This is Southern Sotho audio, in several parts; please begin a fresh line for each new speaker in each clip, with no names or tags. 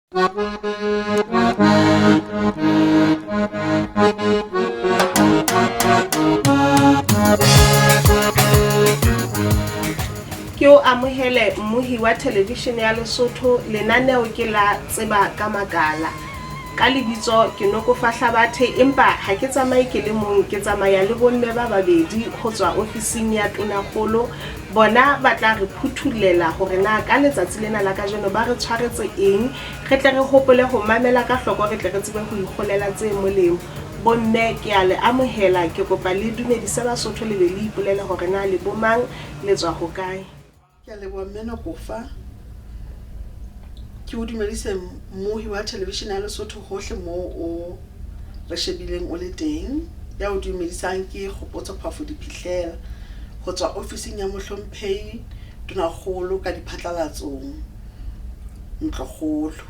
Ke o amohele mmohi wa thelevishene ya Lesotho, lenaneo ke la Tseba ka Makala. Ka lebitso ke Nokofa Hlabathe empa ha ke tsamaye ke le mong, ke tsamaya le bomme ba babedi ho tswa ofising ya Tonakgolo. Bona ba tla re phuthollela hore na ka letsatsi lena la kajeno ba re tshwaretse eng, re tle re hopole ho mamela ka hloko re tle re tsebe ho ikgolela tse molemo. Bomme ke a le amohela, ke kopa le dumedise Basotho le be le ipolele hore na le bo mang, le tswa hokae.
Ke a leboha Mme Nokofa. Ke o dumedise mmohi wa thelevishene ya Lesotho hohle moo o re shebileng o le teng. Ya o dumedisang ke Kgopotso Phafo Diphihlela ho tswa ofising ya Mohlomphehi Tonakgolo ka diphatlalatsong Ntlokgolo.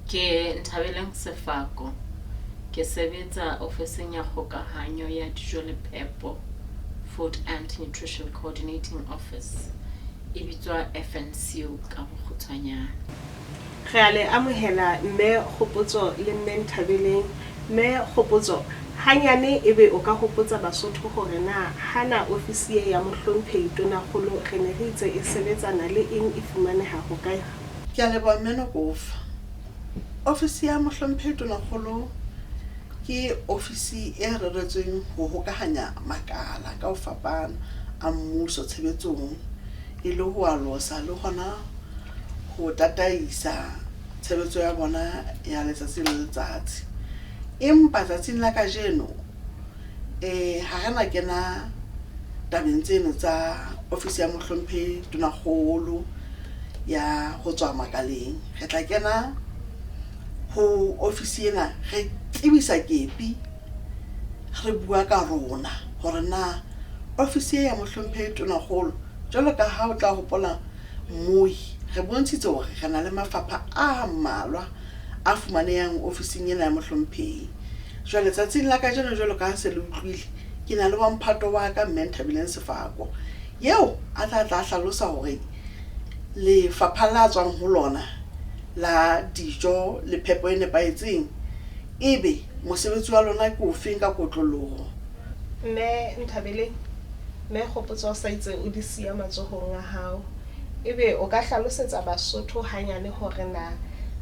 Ke Nthabeleng Sefako, ke sebetsa ofising ya kgokahanyo ya dijo le phepo, Food and Nutrition Coordinating Office, e bitswa FNCO ka bokgutshwanyane.
Re a le amohela Mme Kgopotso le Mme Nthabeleng. Mme Kgopotso, hanyane ebe o ka hopotsa Basotho hore na hana ofisi ye ya Mohlomphehi Tonakgolo re ne re itse e sebetsana le eng e fumaneha hokae?
Ke a leboha Mme Nokofa. Ofisi ya Mohlomphehi Tonakgolo ke ofisi e reretsweng ho hokahanya makala ka ho fapana a mmuso tshebetsong e le ho alosa le hona ho tataisa tshebetso ya bona ya letsatsi le letsatsi. Empa tsatsing la kajeno ha re na kena tabeng tseno tsa ofisi ya Mohlomphehi Tonakgolo ya ho tswa makaleng. Re tla kena ho ofisi ena re tsebisa kepi re bua ka rona hore na ofisi e ya Mohlomphehi Tonakgolo jwalo ka ha o tla hopola Mmohi, re bontshitse hore re na le mafapha a mmalwa a fumanehang ofising ena ya Mohlomphehi. Jwale tsatsing la kajeno jwalo ka ha se le utlwile, ke na le wa mphato wa ka Mme Nthabileng Sefako eo a tla tla hlalosa hore lefapha la tswang ho lona la dijo le phepo e nepahetseng ebe mosebetsi wa lona ke ofeng ka kotloloho.
Mme Nthabeleng, Mme Kgopotso o sa itse o di siya matsohong a hao. Ebe o ka hlalosetsa Basotho hanyane hore na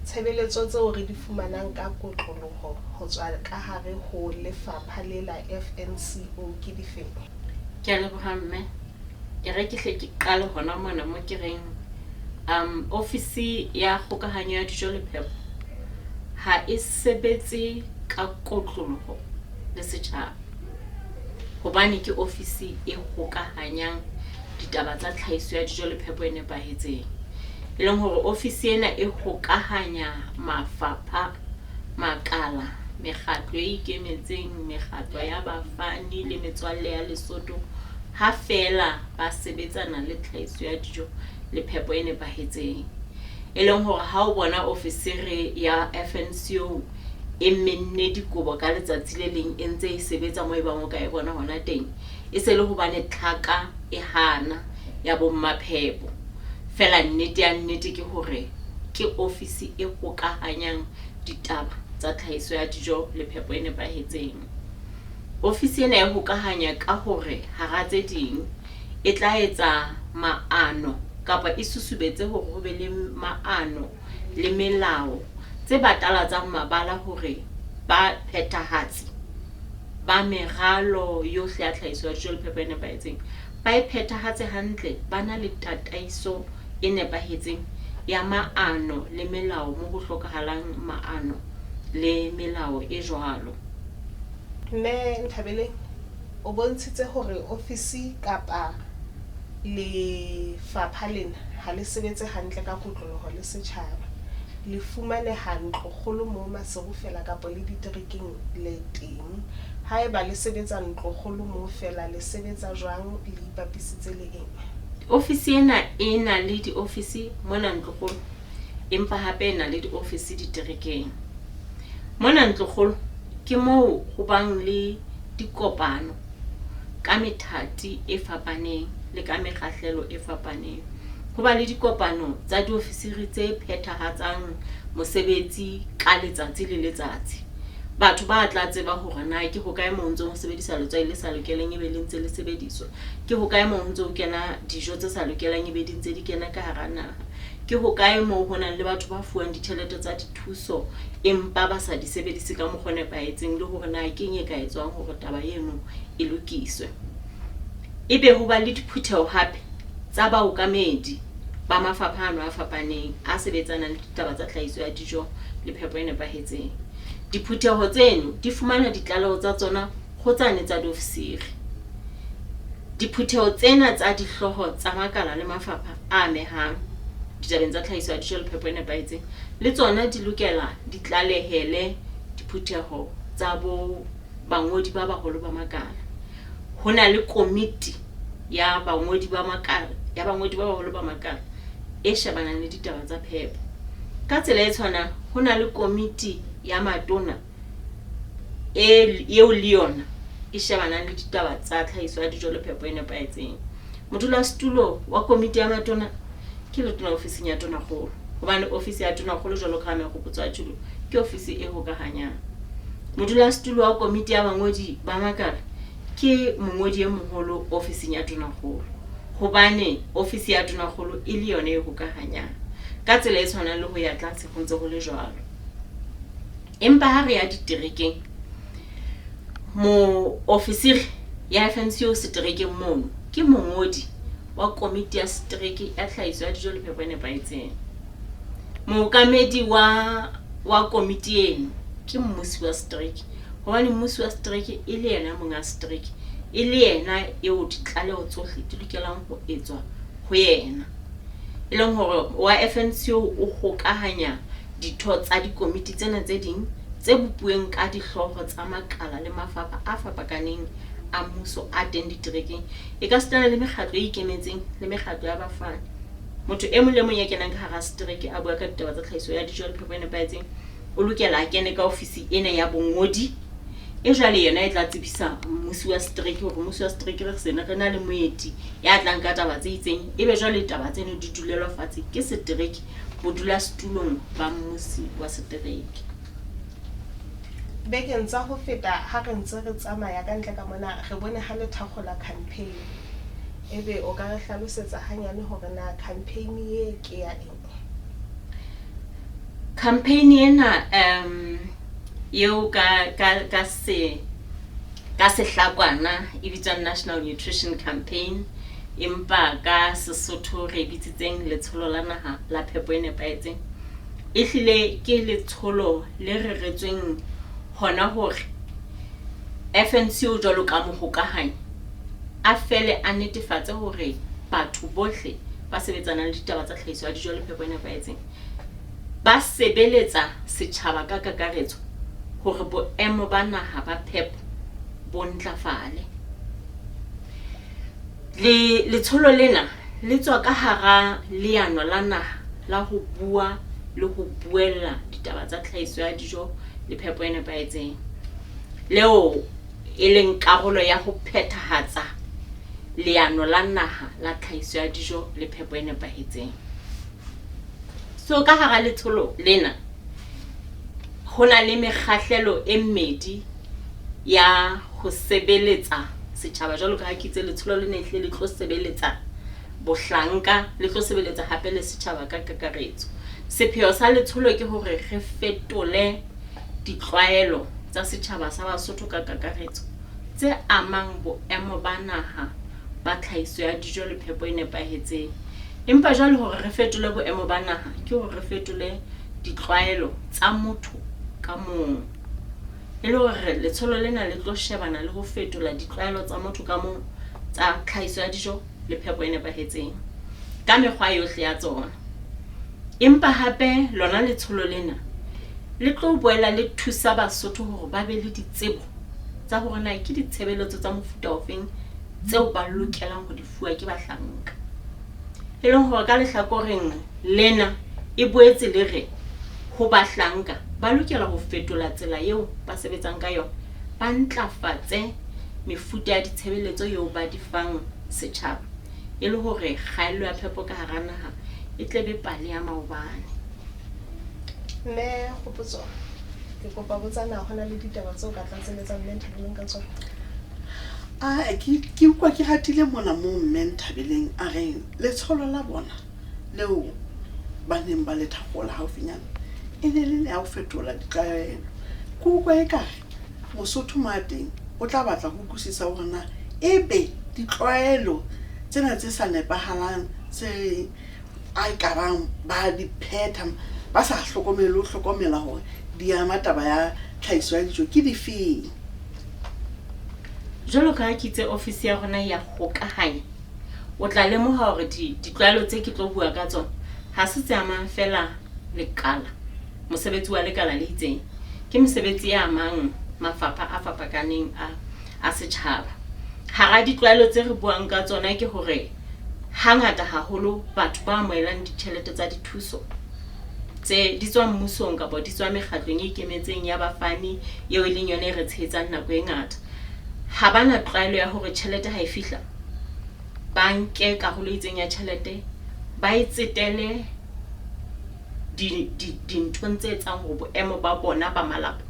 tshebeletso tseo re di fumanang ka kotloloho ho tswa ka hare ho lefapha le la FNCO ke difeng?
Ke a leboha mme. E re ke hle ke qale hona mona mo ke reng ofisi ya kgokahanyo ya dijo le phepo ha e sebetse ka kotloloho le setjhaba hobane ke ofisi e hokahanyang ditaba tsa tlhahiso ya dijo le phepo e nepahetseng. E leng hore ofisi ena e hokahanya mafapha, makala, mekgatlo e ikemetseng, mekgatlo ya bafani le metswalle ya Lesotho ha feela ba sebetsana le tlhahiso ya dijo le phepo e nepahetseng. E leng hore ha o bona ofisiri ya FNCO e menne dikobo ka letsatsi le leng e ntse e sebetsa moo e bang o ka e bona hona teng, e se le hobane tlhaka e hana ya bommaphepo. Feela nnete ya nnete ke hore ke ofisi e hokahanyang ditaba tsa tlhahiso ya dijo le phepo e nepahetseng. Ofisi ena e hokahanya ka hore hara tse ding e tla etsa maano kapa e susubetse hore ho be le maano le melao tse batalatsang mabala hore ba phethahatsi ba meralo yohle ya tlhahiso ya dijo le phepo e nepahetseng ba e phethahatse hantle ba na le tataiso e nepahetseng ya maano le melao mo ho hlokahalang maano le melao e jwalo.
Mme Nthabeleng o bontshitse hore ofisi kapa lefapha lena ha le sebetse hantle ka kotloloho le setjhaba. Le fumaneha ntlokgolo moo Maseru feela kapa le diterekeng le teng. Haeba le sebetsa ntlokgolo moo feela, le sebetsa jwang le ipapisitse le eng?
Ofisi ena e na le diofisi mona ntlokgolo empa hape e na le diofisi diterekeng. Mona ntlokgolo ke moo ho bang le dikopano ka methati e fapaneng le ka mekgahlelo e fapaneng. Ho ba le dikopano tsa diofisiri tse phethahatsang mosebetsi ka letsatsi le letsatsi. Batho ba tla tseba hore na ke hokae moo ho ntso ho sebedisa letswai le sa lokelang ebe le ntse le sebediswa. Ke hokae moo ho ntso ho kena dijo tse sa lokelang ebe di ntse di kena ka hara naha. Ke hokae moo ho nang le batho ba fuwang ditjhelete tsa dithuso empa ba sa di sebedise ka mokgwa o nepahetseng le hore na keng e ka etswang hore taba eno e lokiswe. Ebe ho ba le diphutheho hape tsa baokamedi ba mafapha ano a fapaneng a sebetsanang le ditaba tsa tlhahiso ya dijo le phepo e nepahetseng. Diphutheho tseno di fumana ditlaleho tsa tsona ho tsane tsa diofisiri. Diphutheho tsena tsa dihlooho tsa makala le mafapha a amehang ditabeng tsa tlhahiso ya dijo le phepo e nepahetseng le tsona di lokela di tlalehele diphutheho tsa bo bangodi ba baholo ba makala. Ho na le komiti ya bangodi ba makala ya bangodi ba baholo ba makala e shebanang le ditaba tsa phepo. Ka tsela e tshwanang, ho na le komiti ya matona e eo le yona e shebanang le ditaba tsa tlhahiso ya dijo le phepo e nepahetseng. Modulasetulo wa komiti ya matona ke letona ofising ya tonakgolo, hobane ofisi ya tonakgolo jwalo ka ha Mekgopotso a tjholo ke ofisi e hokahanyang. Modulasetulo wa komiti ya bangodi ba makala ke mongodi e moholo ofising ya tonakgolo, hobane ofisi ya tonakgolo e le yona e hokahanyang. Ka tsela e tshwanang le ho ya tlase ho ntse ho le jwalo. Empa ha re ya diterekeng, moofisiri ya FNCO seterekeng mono ke mongodi wa komiti ya setereke ya tlhahiso ya dijo le phepo e nepahetseng. Mookamedi wa wa komiti eno ke mmusi wa setereke, hobane mmusi wa setereke e le yena monga setereke, e le yena eo ditlaleho tsohle di lokelang ho etswa ho yena. E leng hore wa FNCO o hokahanya ditho tsa dikomiti tsena tse ding tse bopuweng ka dihlooho tsa makala le mafapha a fapakaneng a mmuso a teng diterekeng, e ka sitana le mekgatlo e ikemetseng le mekgatlo ya bafani. Motho e mong le mong ya kenang ka hara setereke a bua ka ditaba tsa tlhahiso ya dijo le phepo e nepahetseng o lokela a kene ka ofisi ena ya bongodi e jwale yona e tla tsebisa mmusi wa setereke hore mmusi wa setereke re sene re na le moeti ya tlang ka taba tse itseng, ebe jwale taba tseno di dulelwa fatshe ke setereke bodulasetulong ba mmusi wa setereke.
Bekeng tsa ho feta ha re ntse re tsamaya ka ntle ka mona re bone ha le thakgola campaign. Ebe o ka re hlalosetsa hanyane hore na campaign ye ke ya eng?
Campaign ena eo ka ka ka se ka sehlakwana e bitswang National Nutrition Campaign, empa ka Sesotho re e bitsitseng Letsholo la Naha la Phepo e Nepahetseng, ehlile ke letsholo le reretsweng hona hore FNCO jwalo ka mohokahanyi a fele a netefatse hore batho bohle ba sebetsanang le ditaba tsa tlhahiso ya dijo le phepo e nepahetseng ba sebeletsa setjhaba ka kakaretso hore boemo ba naha ba phepo bo ntlafale. Le letsholo lena le tswa ka hara leano la naha la ho bua le ho buella ditaba tsa tlhahiso ya dijo le phepo e nepahetseng, leo e leng karolo ya ho phethahatsa leano la naha la tlhahiso ya dijo le phepo e nepahetseng. So ka hara letsholo lena ho na le mekgahlelo e mmedi ya ho sebeletsa setjhaba, jwalo ka ha ke itse letsholo lena ehlile le tlo sebeletsa bohlanka, le tlo sebeletsa hape le setjhaba ka kakaretso. Sepheo sa letsholo ke hore re fetole ditlwaelo tsa setjhaba sa Basotho ka kakaretso tse amang boemo ba naha ba tlhahiso ya dijo le phepo e nepahetseng. Empa jwale hore re fetole boemo ba naha ke hore re fetole ditlwaelo tsa motho ka mong. E le hore letsholo lena le tlo shebana le ho fetola ditlwaelo tsa motho ka mong tsa tlhahiso ya dijo le phepo e nepahetseng ka mekgwa yohle ya tsona. Empa hape lona letsholo lena le tlo boela le thusa Basotho hore ba be le ditsebo tsa hore na ke ditshebeletso tsa mofuta ofeng tseo ba lokelang ho di fuwa ke bahlanka. E leng hore ka lehlakoreng lena e boetse le re ho bahlanka ba lokela ho fetola tsela eo ba sebetsang ka yona, ba ntlafatse mefuta ya ditshebeletso eo ba di fang setjhaba. e le hore kgaello ya phepo ka hara naha e tle be pale ya maobane.
Mme Kgopotso, ke kopa botsa na hona le ditaba tseo ka tlatseletsang Mme Nthabeleng ka tsona?
A ke ke utlwa ke ratile mona moo Mme Nthabeleng a reng letsholo la bona leo ba neng ba le thakgola haufinyana e ne le le ya ho fetola ditlwaelo. Ke utlwa ekare Mosotho mo a teng o tla batla ho utlwisisa hore na ebe ditlwaelo tsena tse sa nepahalang tse a ka bang ba di phetha ba sa hlokomele ho hlokomela hore di ama taba ya tlhahiso ya dijo ke difeng.
Jwalo ka ha ke itse ofisi ya rona ya hokahanya, o tla lemoha hore ditlwaelo tse ke tlo bua ka tsona ha se tse amang feela lekala, mosebetsi wa lekala le itseng. Ke mesebetsi e amang mafapha a fapakaneng a a setjhaba. Hara ditlwaelo tse re buang ka tsona ke hore hangata haholo batho ba amohelang ditjhelete tsa dithuso tse di tswang mmusong kapa di tswa mekgatlong e ikemetseng ya bafani eo e leng yona e re tshehetsang nako e ngata, ha ba na tlwaelo ya hore tjhelete ha e fihla ba nke karolo e itseng ya tjhelete ba e tsetele dinthong tse etsang hore boemo ba bona ba malapa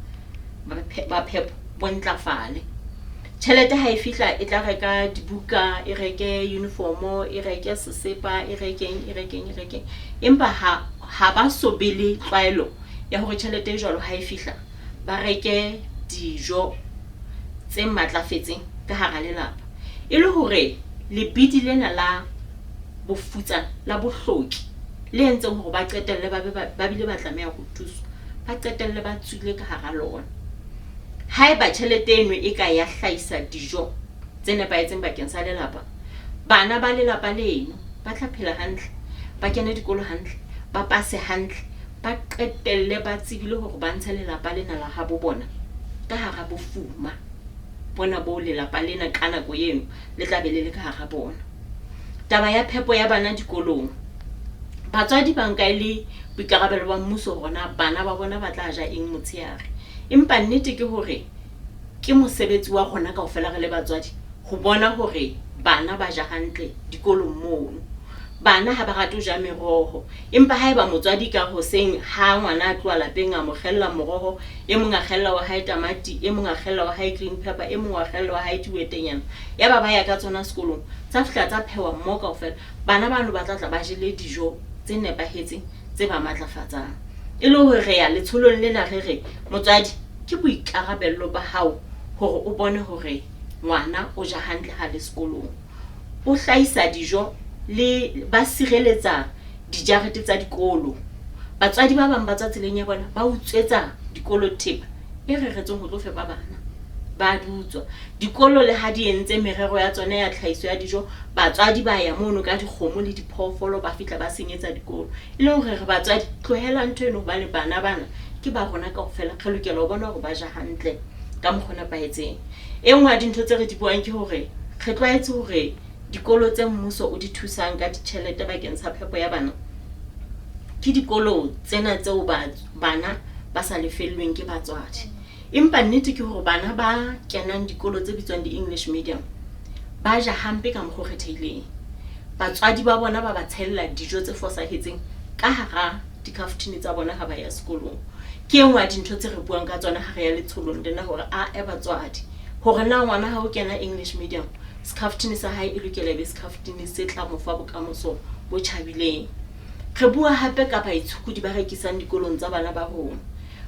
ba phepo bo ntlafale. Tjhelete ha e fihla e tla reka dibuka, e reke uniform-o, e reke sesepa, e rekeng, e rekeng, e rekeng. Empa ha ha ba so be le tlwaelo ya hore tjhelete e jwalo ha e fihla ba reke dijo tse matlafetseng ka hara lelapa. E le hore lebidi lena la bofutsana, la bohloki le entseng hore ba qetelle ba be ba bile ba tlameha ho thuswa, ba qetelle ba tswile ka hara lona. Haeba tjhelete eno e ka ya hlahisa dijo tse nepahetseng bakeng sa lelapa, bana ba lelapa leno ba tla phela hantle, ba kene dikolo hantle, ba pase hantle, ba qetelle ba tsebile hore ba ntshe lelapa lena la habo bona ka hara bofuma bona boo lelapa lena ka nako eno le tla be le le ka hara bona. Taba ya phepo ya bana dikolong. Batswadi ba nka e le boikarabelo ba mmuso hore na bana ba bona ba tla ja eng motshehare. Empa nnete ke hore ke mosebetsi wa rona kaofela re le batswadi ho bona hore bana ba ja hantle dikolong mono. Bana ha ba rate ho ja meroho, empa haeba motswadi ka hoseng ha ngwana a tloha lapeng a mo kgella moroho, e mong a kgella wa hae tamati, e mong a kgella wa hae green pepper, e mong wa kgella wa hae dihwetenyana, yaba ba ya ka tsona sekolong, tsa fihla tsa phehwa mmoho kaofela, bana bano ba tla tla ba jele dijo tse nepahetseng tse ba matlafatsang. E le hore re ya letsholong lena re re, motswadi ke boikarabello ba hao hore o bone hore ngwana o ja hantle ha le sekolong. O hlahisa dijo le ba sireletsa dijarete tsa dikolo. Batswadi ba bang ba tswa tseleng ya bona ba utswetsa dikolo thepa e reretsweng ho tlo fepa bana. Ba di utswa. Dikolo le ha di entse merero ya tsona ya tlhahiso ya dijo, batswadi ba ya mono ka dikgomo le diphoofolo ba fihla ba senyetsa dikolo. E le hore re batswadi, tlohela ntho eno hobane bana bana ke ba rona kaofela. Re lokela ho bona hore ba ja hantle ka mokgwa o nepahetseng. E nngwe ya dintho tse re di buang ke hore re tlwaetse hore dikolo tse mmuso o di thusang ka ditjhelete bakeng sa phepo ya bana ke dikolo tsena tseo bana ba sa lefellweng ke batswadi. Empa nnete ke hore bana ba kenang dikolo tse bitswang di-English medium ba ja hampe ka mokgwa o kgethehileng. Batswadi ba bona ba ba tshella dijo tse fosahetseng ka hara dikhaftine tsa bona ha ba ya sekolong. Ke e nngwe ya dintho tse re buang ka tsona ha re ya letsholong lena hore ae batswadi, hore na ngwana ha o kena English medium, sekhaftine sa hae e lokela e be sekhaftine se tla mo fa bokamoso bo tjhabileng. Re bua hape ka baitshokodi ba rekisang dikolong tsa bana ba rona.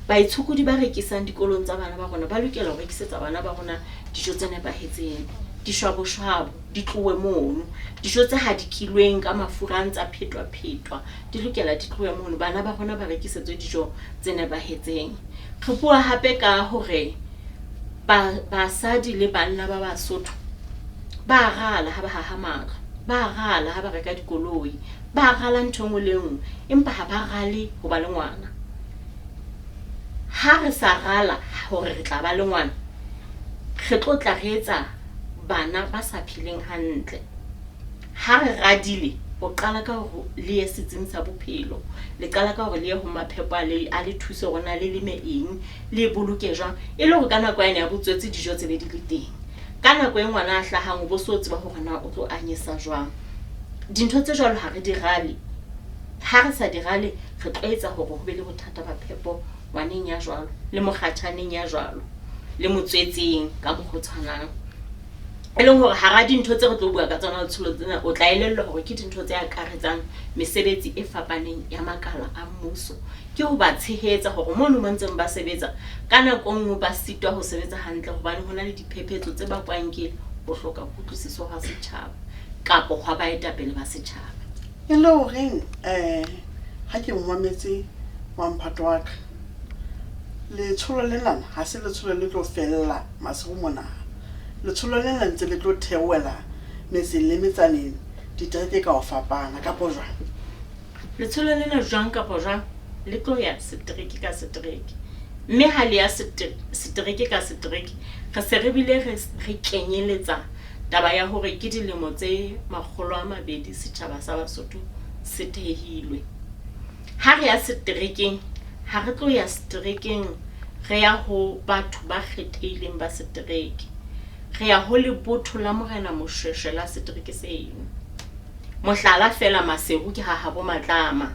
Baitshokodi ba rekisang dikolong tsa bana ba rona ba lokela ho rekisetsa bana ba rona dijo tse nepahetseng. Dishwaboshwabo di tlohe mono. Dijo tse hadikilweng ka mafura a ntsa phetwa-phetwa di lokela di tlohe mono. Bana ba rona ba rekisetswe dijo tse nepahetseng. Re bua hape ka hore basadi le banna ba Basotho ba rala ha ba haha matlo, ba rala ha ba reka dikoloi, ba rala ntho e nngwe le e nngwe, empa ha ba rale ho ba le ngwana. Ha re sa rala hore re tla ba le ngwana, re tlo tla re etsa bana ba sa pheleng hantle. Ha re radile, o qala ka hore le ye setsing sa bophelo, le qala ka hore le ye ho maphepo a le a le thuse hore na le leme eng, le e boloke jwang, e le hore ka nako yane ya botswetse dijo tse be di le teng. Ka nako e ngwana a hlahang o bo so tseba hore na o tlo anyesa jwang. Dintho tse jwalo ha re di rale. Ha re sa di rale, re tlo etsa hore ho be le bothata ba phepo ngwaneng ya jwalo, le mokgatjhaneng ya jwalo, le motswetseng ka mokgwa o tshwanang. E leng hore hara dintho tse re tlo bua ka tsona letsholo tsena, o tla elellwa hore ke dintho tse akaretsang mesebetsi e fapaneng ya makala a mmuso. Ke ho ba tshehetsa hore mono mo ntseng ba sebetsa, ka nako e nngwe ba sitwa ho sebetsa hantle hobane ho na le diphephetso tse bakwang ke ho hloka kutlwisiso hwa setjhaba kapo hwa baetapele ba setjhaba.
E le horeng ha ke mametse wa mphato wa ka, letsholo lenana ha se letsholo le tlo fella masigo mona. Letsholo lena ntse le tlo theohela metseng le metsaneng ditereke ka ho fapana kapo jwang?
Letsholo lena jwang kapa jwang le tlo ya setereke ka setereke. Mme ha le ya setereke ka setereke, re se re bile re kenyeletsa taba ya hore ke dilemo tse 200 setjhaba sa Basotho se thehilwe. Ha re ya seterekeng, ha re tlo ya seterekeng re ya ho batho ba kgethehileng ba setereke. Re ya ho lebotho la Morena Moshweshwe la setereke seno. Mohlala feela, Maseru ke ha habo Matlama.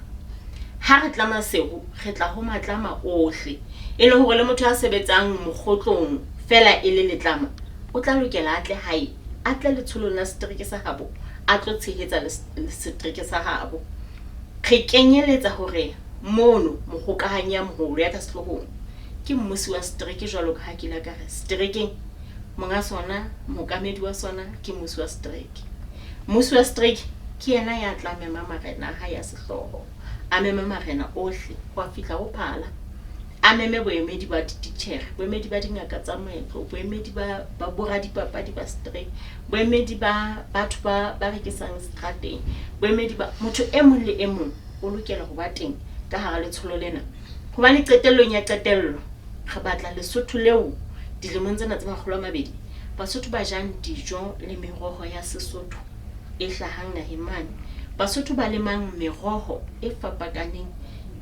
Ha re tla Maseru, re tla ho Matlama ohle. E le hore le motho ya sebetsang mokgotlong feela e le letlama, o tla lokela a tle hae, a tle letsholong la setereke sa habo, a tlo tshehetsa setereke sa habo. Re kenyeletsa hore mono mohokahanyi ya moholo ya ka sehloohong ke mmusi wa setereke jwalo ka ha ke ile ka re seterekeng monga sona, mookamedi wa sona ke mmusi wa setereke. Mmusi wa setereke ke yena ya tla mema marena a hae a sehlooho, a meme marena ohle ho a fihla ho phala, a meme boemedi ba dititjhere, boemedi ba dingaka tsa moetlo, boemedi ba ba boradipapadi ba setereke, boemedi ba batho ba ba rekisang seterateng, boemedi ba motho e mong le e mong o lokela ho ba teng ka hara letsholo lena. Hobane qetellong ya qetello re batla Lesotho leo dilemong tsena tse 200 Basotho ba jang dijo le meroho ya Sesotho e hlahang naheng mane. Basotho ba lemang meroho e fapakaneng,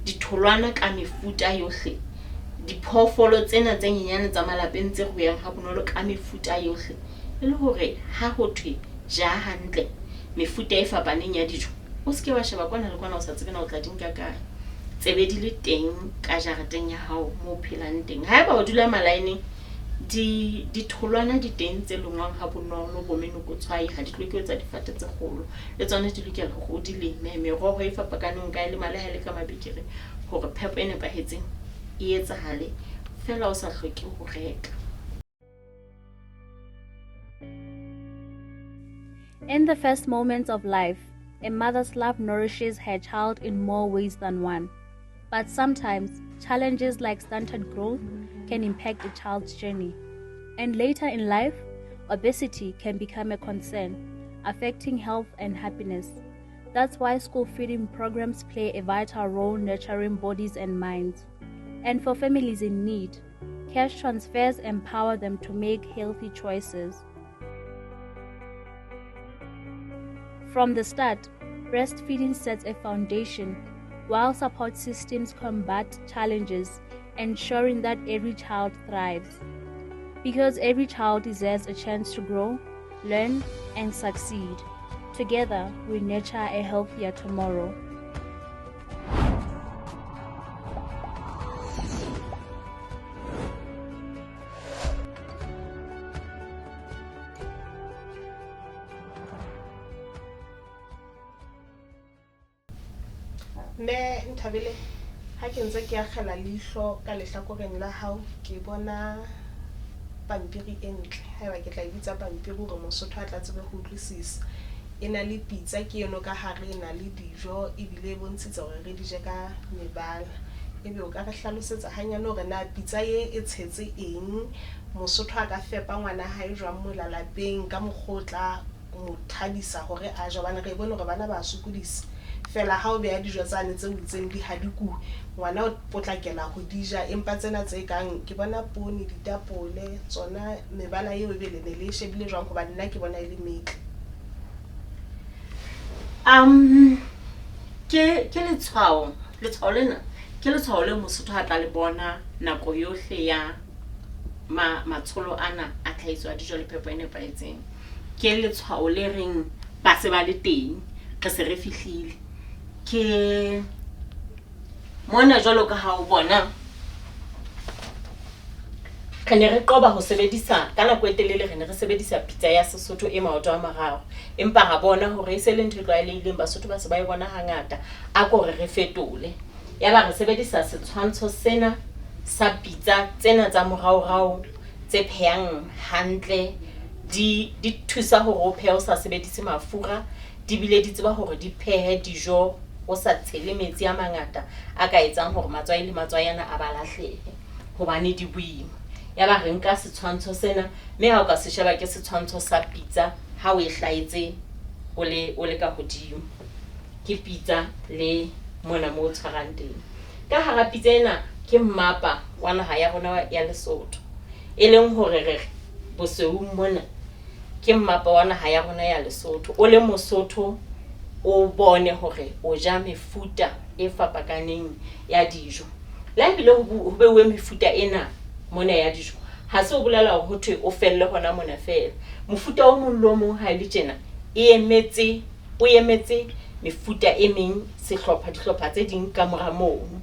ditholwana ka mefuta yohle, diphoofolo tsena tse nyenyane tsa malapeng tse ruehang ha bonolo ka mefuta yohle, e le hore ha ho thwe ja hantle mefuta e fapaneng ya dijo, o se ke wa sheba kwana le kwana o sa tsebe na o tla di nka kae. Tsebe di le teng ka jareteng ya hao moo o phelang teng. Haeba o dula malaeneng, di ditholwana di teng tse lengwang ha bonolo, bo menokotshwai ha di hloke ho etsa difate tse kgolo. Le tsona di lokela hore o di leme. Meroho e fapakaneng o ka e lema le ha e le ka mabekere hore phepo e nepahetseng e etsahale feela o sa hloke ho reka.
In the first moments of life, a mother's love nourishes her child in more ways than one. But sometimes, challenges like stunted growth can impact a child's journey. And later in life, obesity can become a concern, affecting health and happiness. That's why school feeding programs play a vital role nurturing bodies and minds. And for families in need, cash transfers empower them to make healthy choices. From the start, breastfeeding sets a foundation, while support systems combat challenges, ensuring that every child thrives. Because every child deserves a chance to grow, learn, and succeed. Together, we nurture a healthier tomorrow.
Mme Nthabele, ha ke ntse ke akgela leihlo ka lehlakoreng la hao, ke bona pampiri e ntle. Haeba ke tla e bitsa pampiri hore Mosotho a tla tsebe ho utlwisisa. E na le pitsa ke eno ka hare e na le dijo ebile e bontshitse hore re di je ka mebala. Ebe o ka re hlalosetsa hanyane hore na pitsa e e tshetse eng, Mosotho a ka fepa ngwana hae jwang mola lapeng ka mokgwa o tla mo thabisa hore a je, hobane re e bone hore bana ba sokodisa. Feela ha o beha dijo tsane tse o itseng di hadikuwe, ngwana o potlakela ho di ja. Empa tsena tse kang ke bona poone, ditapole, tsona mebala eo ebe le ne le e shebile jwang hobane nna ke bona e le metle.
Ke letshwao, letshwao lena ke letshwao leo Mosotho a tla le bona nako yohle ya matsholo ana a tlhahiso ya dijo le phepo e nepahetseng. Ke letshwao le reng ba se ba le teng. Re se re fihlile. Ke mona jwalo ka ha o bona re ne re qoba ho sebedisa ka nako e telele re ne re sebedisa pitsa ya Sesotho e maoto a mararo. Empa ra bona hore e se le ntho e tlwaelehileng, Basotho ba se ba e bona hangata, a ko re re fetole. Yaba re sebedisa setshwantsho sena sa pitsa tsena tsa moraorao tse phehang hantle, di di thusa hore o phehe o sa sebedise mafura, di bile di tseba hore di phehe dijo o sa tshele metsi a mangata a ka etsang hore matswai le matswai ana a ba lahlehe hobane di boima. Yaba re nka setshwantsho sena mme ha o ka se sheba ke setshwantsho sa pitsa ha o e hlahetse o le o le ka hodimo. Ke pitsa le mona moo o tshwarang teng. Ka hara pitsa ena ke mmapa wa naha ya rona ya Lesotho. E leng hore re re bosweung mona ke mmapa wa naha ya rona ya Lesotho. O le Mosotho o bone hore o ja mefuta e fapakaneng ya dijo. Le ha ebile ho beuwe mefuta ena mona ya dijo, ha se ho bolela hore ho thwe o felle hona mona feela. Mofuta o mong le o mong ha e le tjena e emetse, o emetse mefuta e meng sehlopha, dihlopha tse ding ka mora mono.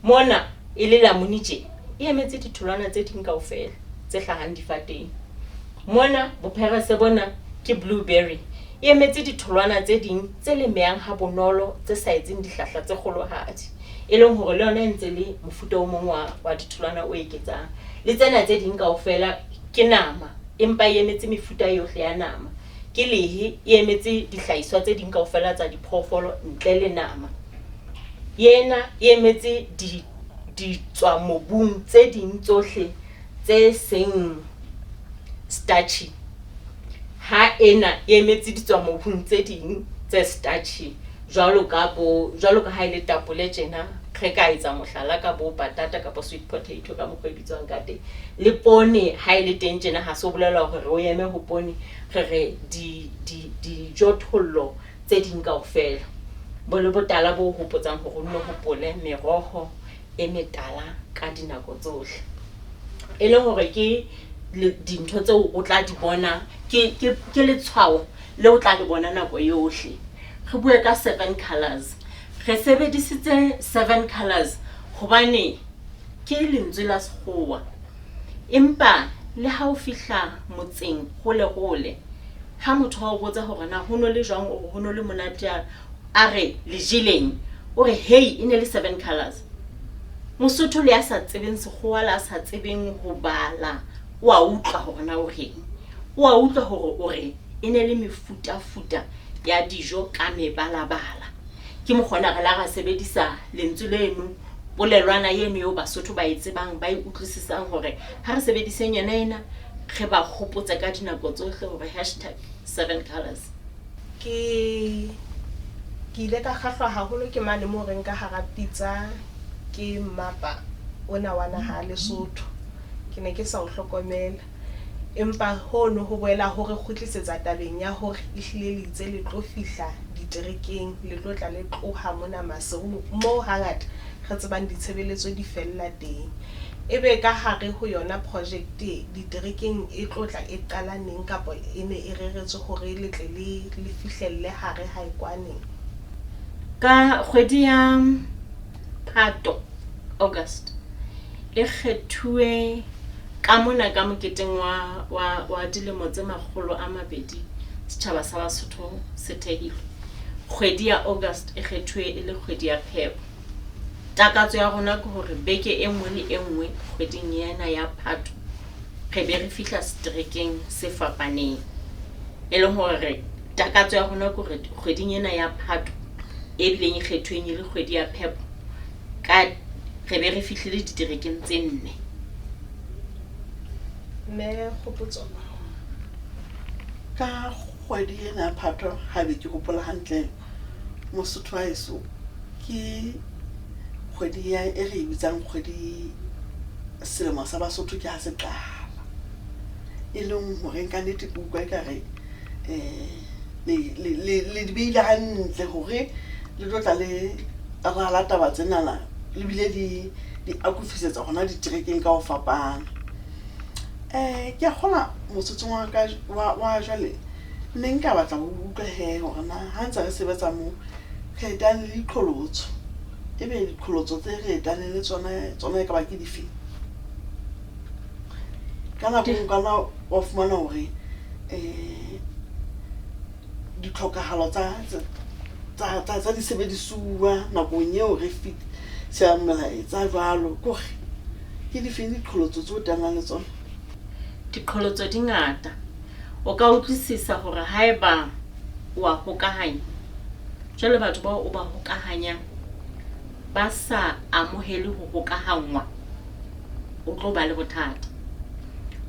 Mona e le lamuni tje, e emetse ditholwana tse ding kaofela tse hlahang difateng. Mona bopherese bona ke blueberry, e emetse ditholwana tse ding tse lemehang ha bonolo tse sa etseng dihlahla tse kgolohadi. E leng hore le yona e ntse le mofuta o mong wa, wa ditholwana o eketsang. Le tsena tse ding kaofela ke nama, empa e emetse mefuta yohle ya nama. Ke lehe, e emetse dihlahiswa tse ding kaofela tsa diphoofolo ntle le nama. Ena e emetse di, ditswamobung tse ding tsohle tse seng starchy. Ha ena e emetse ditswamobung tse ding tse starchy jwalo ka bo, jwalo ka ha e le tapole tjena, re ka etsa mohlala ka bo patata kapa sweet potato ka mokgwa e bitswang ka teng. Le poone ha e le teng tjena ha se ho bolela hore re o eme ho poone, re re di, di, dijothollo tse ding kaofela. Bo le botala bo hopotsang hore o nno hopole meroho e metala ka dinako tsohle. E le hore ke dintho tseo o tla di bona, ke, ke, ke letshwao le o tla le bona nako yohle. Re bue ka seven colours. Re sebedisitse seven colours hobane ke lentswe la sekgowa. Empa le ha o fihla motseng hole hole, ha motho a o botsa hore na ho no le jwang, o re ho no le monate a re le jeleng, o re hei e ne le seven colours. Mosotho le ya sa tsebeng sekgowa le a sa tsebeng ho bala, o a utlwa hore na o reng. O a utlwa hore o re e ne le mefutafuta ya dijo ka mebalabala. Ke mokgona re la ra sebedisa lentswe leno, polelwana eno eo Basotho ba e tsebang, ba e utlwisisang hore ha re sebediseng yona ena, re ba hopotse ka dinako tsohle hore hashtag seven colours.
Ke ke ile ka kgahlwa haholo ke mane moo reng ka hara pitsa ke mmapa ona wa naha ya Lesotho. Ke ne ke sa o hlokomela. Empa hono ho boela ho re kgutlisetsa tabeng ya hore ehlile le itse le tlo fihla diterekeng, le tlo tla le tloha mona Maseru moo hangata re tsebang ditshebeletso di fella teng. Ebe ka hare ho yona project e diterekeng e tlo tla e qala neng kapa e ne e reretswe hore le tle le le fihlelle hare hae kwaneng?
Ka kgwedi ya Phato, August, e kgethuwe ka mona ka moketeng wa, wa, wa dilemo tse 200 setjhaba sa Basotho se thehilwe. Kgwedi ya August e kgethuwe e le kgwedi ya phepo. Takatso ya rona ke hore beke e nngwe le e nngwe kgweding ena ya Phato re be re fihla seterekeng se fapaneng. E leng hore takatso ya rona ke hore kgweding ena ya Phato e bileng e kgethuweng e le kgwedi ya phepo ka re be re fihlile diterekeng tse nne.
Mme Kgopotso.
Ka kgwedi ena ya Phato ha be ke hopola hantle Mosotho wa heso ke kgwedi ya e re e bitsang kgwedi selemo sa Basotho ke ha se qala. E leng horeng ka nnete ke utlwa ekare le le le di beile hantle hore le tlo tla le rala taba tsenana le bile di di akofisetsa hona diterekeng ka ho fapana. Ke a kgolwa motsotsong wa ka wa wa jwale. Ne nka batla ho utlwa he hore na ha ntse re sebetsa moo re etane le diqholotso. Ebe diqholotso tse re etaneng le tsona tsona e ka ba ke difeng? Ka nako e nngwe o ka nna wa fumana hore ditlhokahalo tsa disebedisuwa nakong eo re fetisang melaetsa jwalo. Ke hore ke difeng diqholotso tseo o teanang le tsona?
Diqholotso di ngata. O ka utlwisisa hore haeba o a hokahanya, jwale batho bao o ba hokahanyang ba sa amohele ho hokahanngwa, o tlo ba le bothata.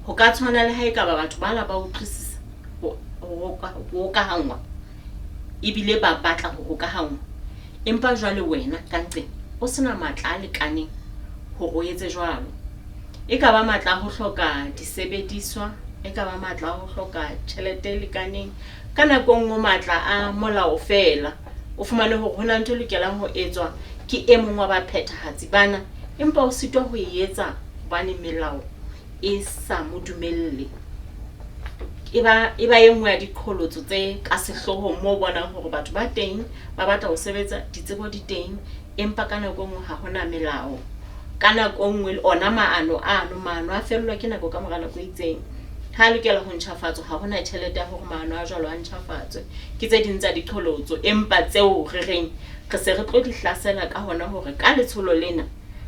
Ho ka tshwana le ha ekaba batho bana ba utlwisisa ho hokahanngwa ebile ba batla ho hokahanngwa, empa jwale wena ka nqeng o sena matla a lekaneng hore o etse jwalo. E ka ba matla a ho hloka disebediswa, e ka ba matla a ho hloka tjhelete e lekaneng, ka nako e nngwe matla a molao feela. O fumane hore ho na ntho e lokelang ho etswa ke e mong wa baphethahatsi bana, empa o sitwa ho e etsa hobane melao e sa mo dumelle. E ba e ba e nngwe ya diqholotso tse ka sehloohong moo o bonang hore batho ba teng ba batla ho sebetsa, ditsebo di teng, empa ka nako e nngwe ha hona melao. Ka nako e nngwe le ona maano ano, maano a fellwa ke nako ka mora nako e itseng. Ha a lokela ho ntjhafatswa, ha hona tjhelete ya hore maano a jwalo a ntjhafatswe. Ke tse ding tsa diqholotso, empa tseo re reng re se re tlo di hlasela ka hona hore ka letsholo lena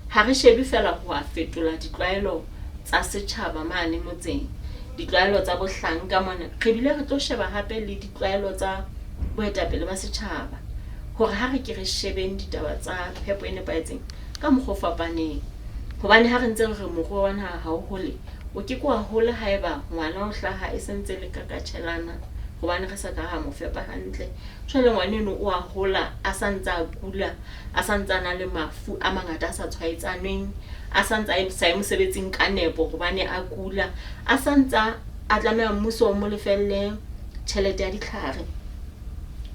ha re shebe feela ho a fetola ditlwaelo tsa setjhaba mane motseng, ditlwaelo tsa bohlanka mona, re bile re tlo sheba hape le ditlwaelo tsa boetapele ba setjhaba hore ha re ke re shebeng ditaba tsa phepo e nepahetseng ka mokgwa o fapaneng. Hobane ha re ntse re re moruo wa naha ha o hole, o ke ke wa hola haeba ngwana o hlaha e sentse le kakatjhelana hobane re sa ka ra mo fepa hantle. Jwale ngwaneno o a hola a sa ntse a kula, a sa ntse a na le mafu a mangata a sa tshwaetsanweng, a sa ntse a sa ye mosebetsing ka nepo hobane a kula, a sa ntsa a tlameha mmuso o mo lefelle tjhelete ya ditlhare.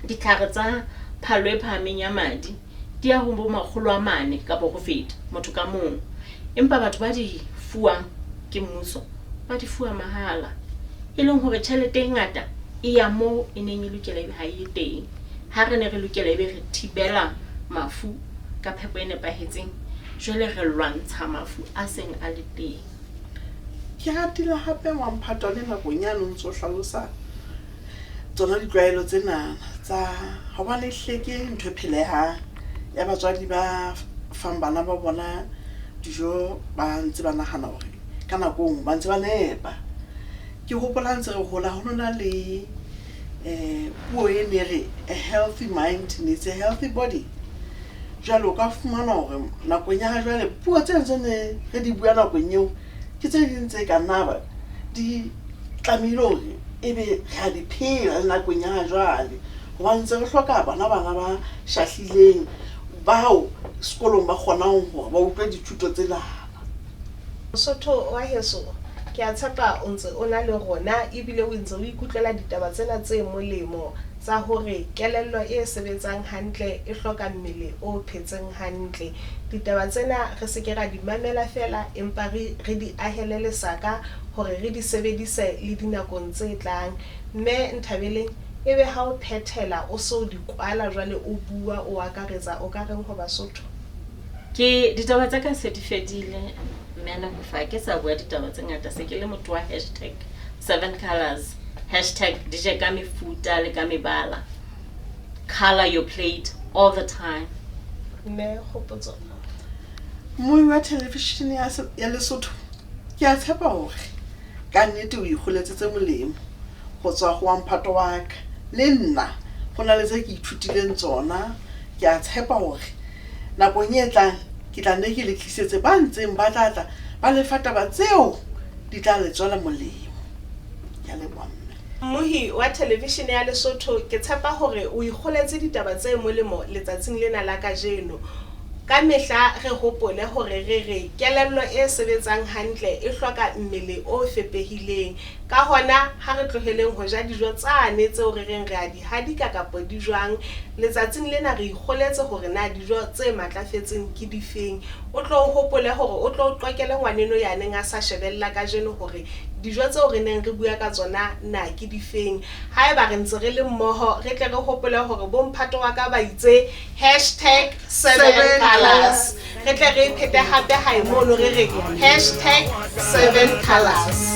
Ditlhare tsa phallo e phahameng ya madi di ya ho bo makgolo a mane kapa ho feta motho ka mong. Empa batho ba di fuwang ke mmuso ba di fuwa mahala. E leng hore tjhelete e ngata e ya moo e neng e lokela ebe ha e ye teng. Ha re ne re lokela ebe re thibela mafu ka phepo e nepahetseng, jwale re lwantsha mafu a seng a le teng.
Ke ratile hape wa mphatwa le nakong yane o ntso hlalosa tsona ditlwaelo tsenana tsa hobane ehlile ke ntho e phelehang ya batswadi ba fang bana ba bona dijo ba ntse ba nahana hore ka nako e nngwe ba ntse ba nepa. Ke hopola ha ntse re hola ho no na le puo e ne re a healthy mind needs a healthy body. Jwale o ka fumana hore nakong ya ha jwale puo tseno tse ne re di bua nakong eo ke tse ding tse ka nna ba di tlamehile hore ebe re a di phela le nakong ya ha jwale. Hobane ntse re hloka bona bana ba shahlileng bao sekolong ba kgonang hore ba utlwe dithuto tsena.
Mosotho wa heso, ke a tshepa o ntse o na le rona ebile o ntse o ikutlwela ditaba tsena tse molemo tsa hore kelello e sebetsang hantle e hloka mmele o phetseng hantle. Ditaba tsena re se ke ra di mamela feela empa re re di ahele lesaka hore re di sebedise le dinakong tse tlang. Mme Nthabeleng, ebe ha o phethela o so di kwala jwale o bua o akaretsa o ka reng ho Basotho?
Ke ditaba tsa ka se di fedile mme Nahofa ke sa bua ditaba tse ngata se ke le motho wa hashtag seven colors hashtag di je ka mefuta le ka mebala color your plate all the time.
Mme Kgopotso.
Mmui wa television ya ya Lesotho ke a tshepa hore ka nnete o ikgoletse tse molemo ho tswa ho wa mphato wa ka. Le nna ho na le tse ke ithutileng tsona. Ke a tshepa hore nakong e tlang ke tla nne ke le tlisetse ba ntseng ba tla tla ba le fa taba tseo di tla le tswela molemo. Ke a leboha mme.
Mmohi wa thelevishene ya Lesotho, ke tshepa hore o ikgoletse ditaba tse molemo letsatsing lena la kajeno. Ka mehla re hopole hore re re kelello e sebetsang hantle e hloka mmele o fepehileng. Ka hona ha re tloheleng ho ja dijo tsane tseo re reng re a di hadika kapa di jwang. Letsatsing lena re ikgoletse hore na dijo tse matlafetseng ke difeng. O tlo o hopole hore o tlo o qokele ngwaneno ya neng a sa shebella kajeno hore dijo tseo re neng re bua ka tsona na ke difeng. Haeba re ntse re le mmoho, re tle re hopole hore bomphato wa ka ba itse hashtag seven colors. Re tle re e phete hape hae mono re re hashtag seven colors.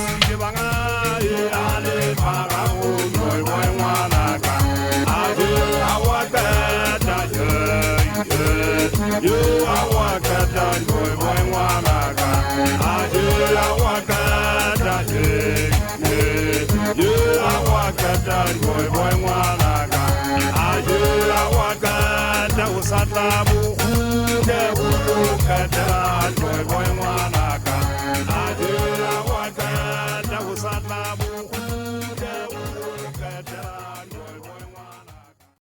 Boy, boy, boy.